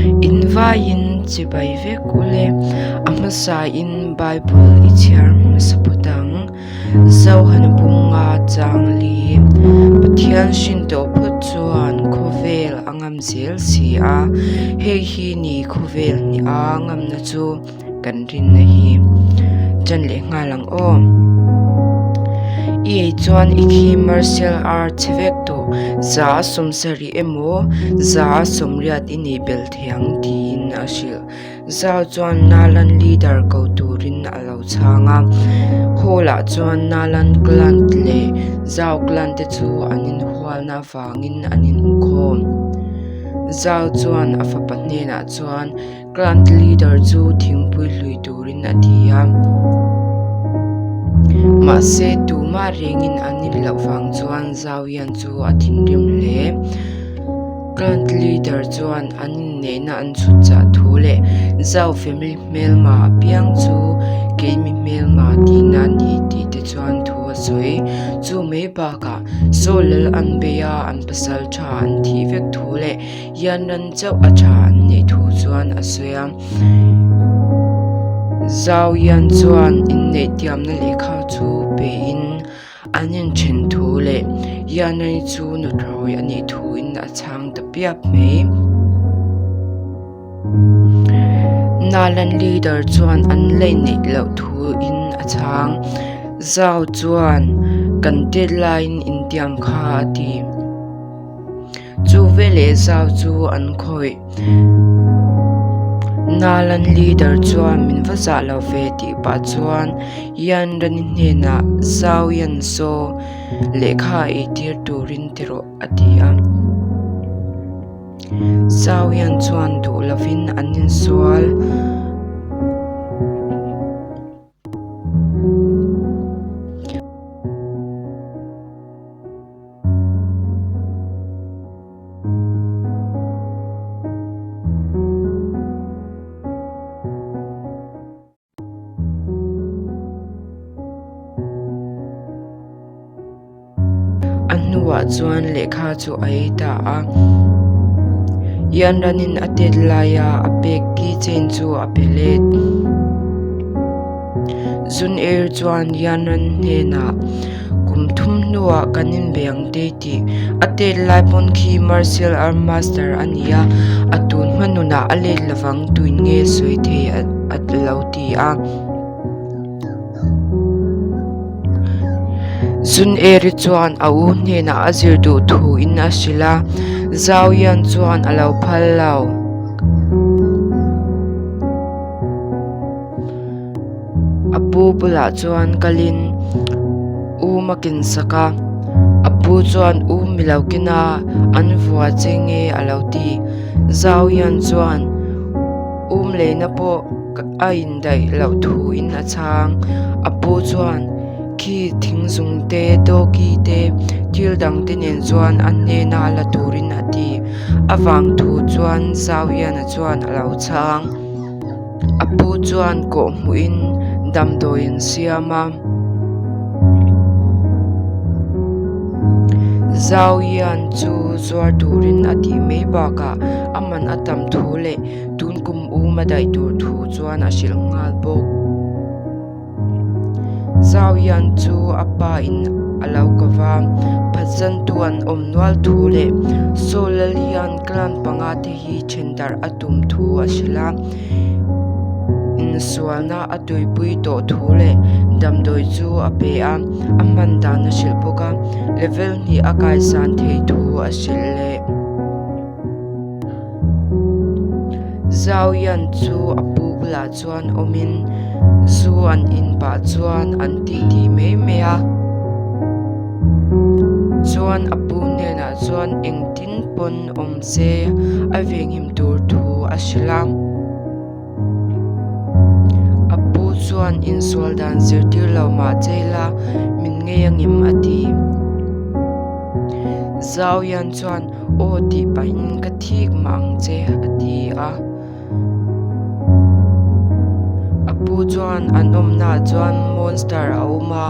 In vaiin chibai vek ule. A hmasain Bible i chhiar hmasa phawt ang. Zohan bunga chang li. Pathian hrin tawh phawt chuan khawvel a ngam zel si a, hei hi ni khawvel hniha ngamna chu. Kan rinna hi ṭan leh nghal ang aw. I ei chuan i khi martial art chhe vek tawh za a sawmsarih emaw za a sawmriat i nei bel thei ang tiin a hrilh. Zau chuan Nalan leader ko turin a lo chhang a. Hall ah chuan Nalan clan leh Zau clan te chu an inhualna avangin an inhmukhawm. Zau chuan a fapa hnenah chuan. Clan leader chu thingpui hlui turin a ti a, mahse tumah rengin an in loh vang chuan Zauian chu a thinrim hle. Clan leader chuan an inneihna an chhut chah thu leh Zau family hmelma apiang chu keimi hmelma tihna a ni tih te chuan thu a sawi. Chu mai bakah Saw lal an bei a, an pasal tha an thih vek thu leh Hian ran chauh a tha an neih thu chuan a sawi a, Zau hian chuan inneih tiamna lehkha chu peiin an inthen thu leh Yanai chu nuthlawi a nih thuin a chhang ta piap mai. Nalan leader chuan an lei neih loh thuin a chhang. Zau chuan kan tet laiin intiam kha a ti. Chu veleh zau chu an khawih. Nalan leader chuan min va zah lo ve tih pah chuan Yanrani hnenah zau hian saw lehkha ei tir turin ti rawh a ti a. Zau hian chuan duh lovin an insual. A hnuah chuan lehkha chu a ei ta a, Yanranin a tet laia a pek keychain chu a pe let. Zun er chuan Yanran hnenah kum thum hnuah kan inbe ang te tih a tet lai pawn khi martial art master a ni a, a tun hma nunah a let lovang tuin nge sawi thei a lo ti a. Zun Eri chuan a u hnenah a zir duh thuin a hrilh a, Zau Yan chuan a lo phal lo. A pu bulah chuan kalin um a ken sak a, a pu chuan um mi lo ken a, an vua che nge a lo ti. Zau Yan chuan um leina pawh. A indaih loh thuin a chhang. A pu chuan khi thingzung te, dawki te, thil dang te nen chuan a hnena la turin a ti. A vang thu chuan Zauhiana chuan a lo chhang. A pu chuan kawh hmuhin damdawi an siam a. Zauhian chu zuar turin a tih mai bakah a man a tam thu leh Tun kum um a daih tur thu chuan a hrilh nghal bawk. Zau hian chu a pa in a lo ko va, phatsantu an awm nual thu leh Saw lal hian clan panga te hi then darh a tum thu a hrilh a, insualna a tuipui tawh thu leh damdawi chu a pe a, a hman dan a hrilh bawk a, level hnih a kaisan thei thu a hrilh leh. Zauian chu a pu bulah chuan awmin zu an in pah chuan an titi mai mai a chuan a pu hnenah chuan engtin pawn awm se a venghim tur thu a hrilh a. A pu chuan insual dan zirtir lo mah che ila min ngei angem a ti. Zauian chuan aw tih pahin ka thik mah ang che a ti a. A pu chuan an awmnaah chuan monster a awm a,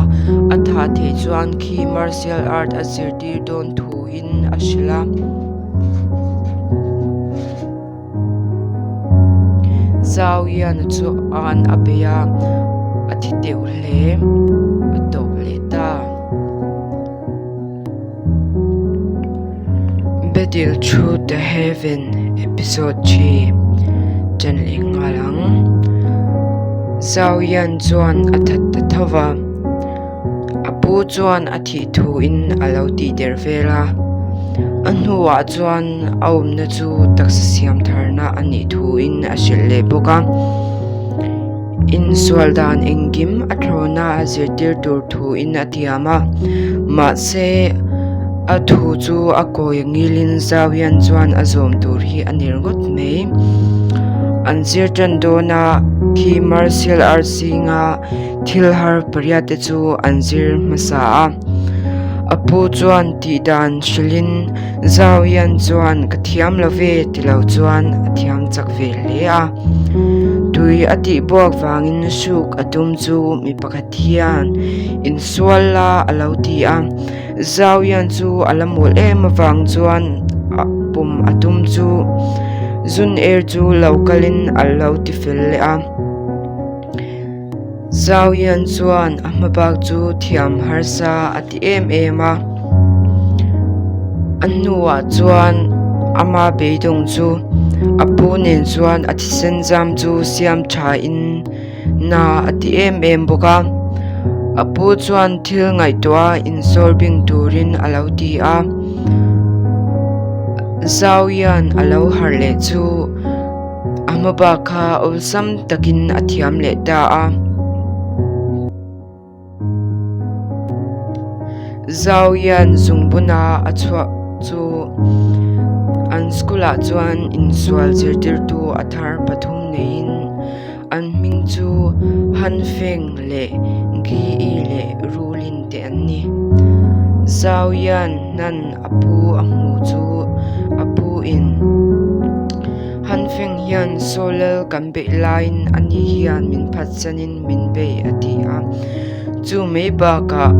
a thah theih chuan khi martial art a zirtir dawn thuin a hrilh a. Zauiana chuan a bei a, a thi teuh hle. A tawp leh ta. Battle Through the Heaven Episode 3 Ṭan leh nghal ang. Zauian chuan a that ta tho va. A pu chuan a thih thuin a lo tih der vel a, a hnuah chuan a awmna chu taksa siam tharna a nih thuin a hrilh leh bawk a. Insual dan engkim a thlawna a zirtir tur thuin a tiam a, mahse a thu chu a kawi ngilin Zauian chuan a zawm tur hi a ni ringawt mai. An zir tan dawn a, khi martial arts zinga Thil har pariat te chu an zir hmasa a, a pu chuan tih dan hrilhin Zauian chuan ka thiam lo ve ti lo chuan a thiam chak ve hle a. Tui a tih buak vangin hruk a tum chu mi pakhat hian insual la a lo ti a, Zauian chu a la mawl em avang chuan a pawm a tum chu zun er chu lo kalin a lo ti fel leh a. Zauian chuan a hmabak chu thiam harsa a ti em em a, a hnuah chuan ama beidawng chu a pu nen chuan a thisen zam chu siam thain na a ti em em bawk a. A pu chuan thil ngaihtuah a insawr bing turin a lo ti a, Zauian a lo harh leh chu. A hma bak kha awlsam takin a thiam leh ta a. Zau hian zungbuna a chhuah chu an school ah chuan insual zirtirtu a thar pathum neiin an hming chu Han Feng leh Gi Yi leh Rulin te an ni. Zau hian hnan a pu a hmu chu a pu in Han Feng hian Solel kan beih laiin ani hian min phatsanin min bei a ti a. Chu mai bakah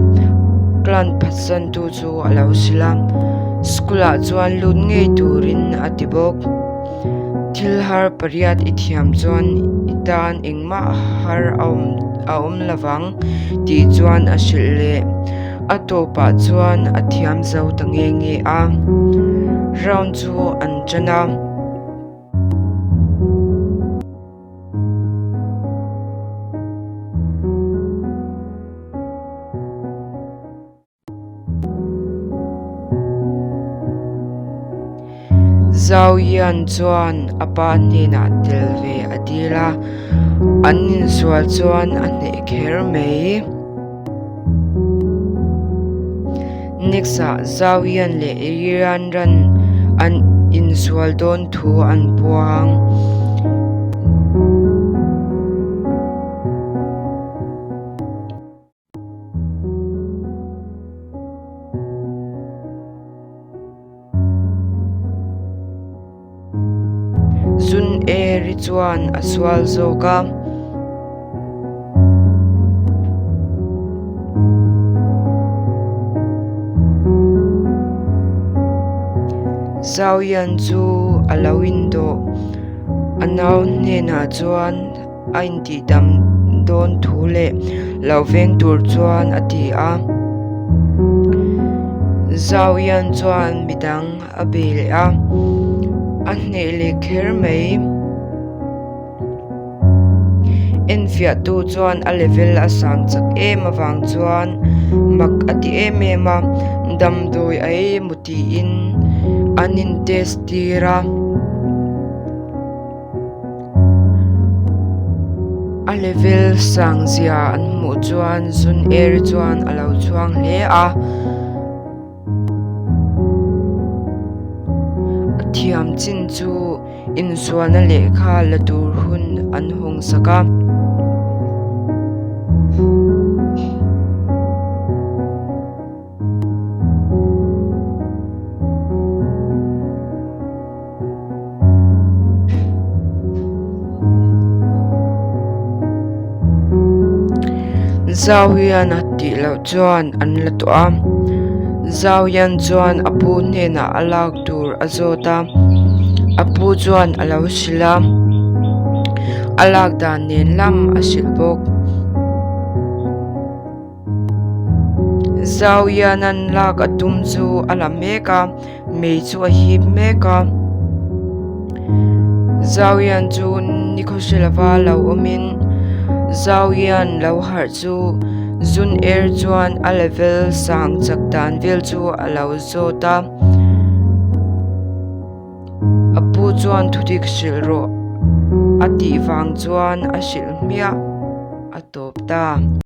clan phatsantu chu a lo hrilh a, school ah chuan lut ngei turin a ti bawk. Thil har pariat i thiam chuan i tan engmah har a awm lovang tih chuan a hrilh leh. A tawpah chuan a thiam zo ta nge nge a, round chu an tan a. Zhao Yan chuan a pa hnenah tel ve a dil a, an insual chuan a hneh kher mai. Next ah Zhao Yan leh Yiran Ran an insual dawn thu an puang. Zun eri chuan a sual zawk a. Zauian chu a lo indawh. A nau hnenah chuan. a intihdam dawn thu leh lo veng tur chuan a ti a. Zauian chuan midang a bei leh a, a hneh leh kher mai. Enfiahtu chuan a level a san chak em avang chuan mak a ti em em a, damdawi a ei emaw tiin an in test tir a. A level sang zia an hmuh chuan zun eri chuan a lo chhuang hle a. A thiam chin chu insualna lehkha la tur hun an hawng sak a. Zau hian a tih loh chuan an la tawh a zau hian chuan a pu hnenah a lak tur a zawt a a pu chuan a lo hrilh a. a lak dan nen lam a hrilh bawk. Zauianan lak a tum chu a la mek a, mei chu a hip mek a. Zauian chu nikhawhre lova lo awmin Zauian lo harh chu Zun Er chuan a level sang chak dan vel chu a lo zawt a. A pu chuan thudik hrilh rawh a tih vang chuan a hrilh hmiah a tawp ta.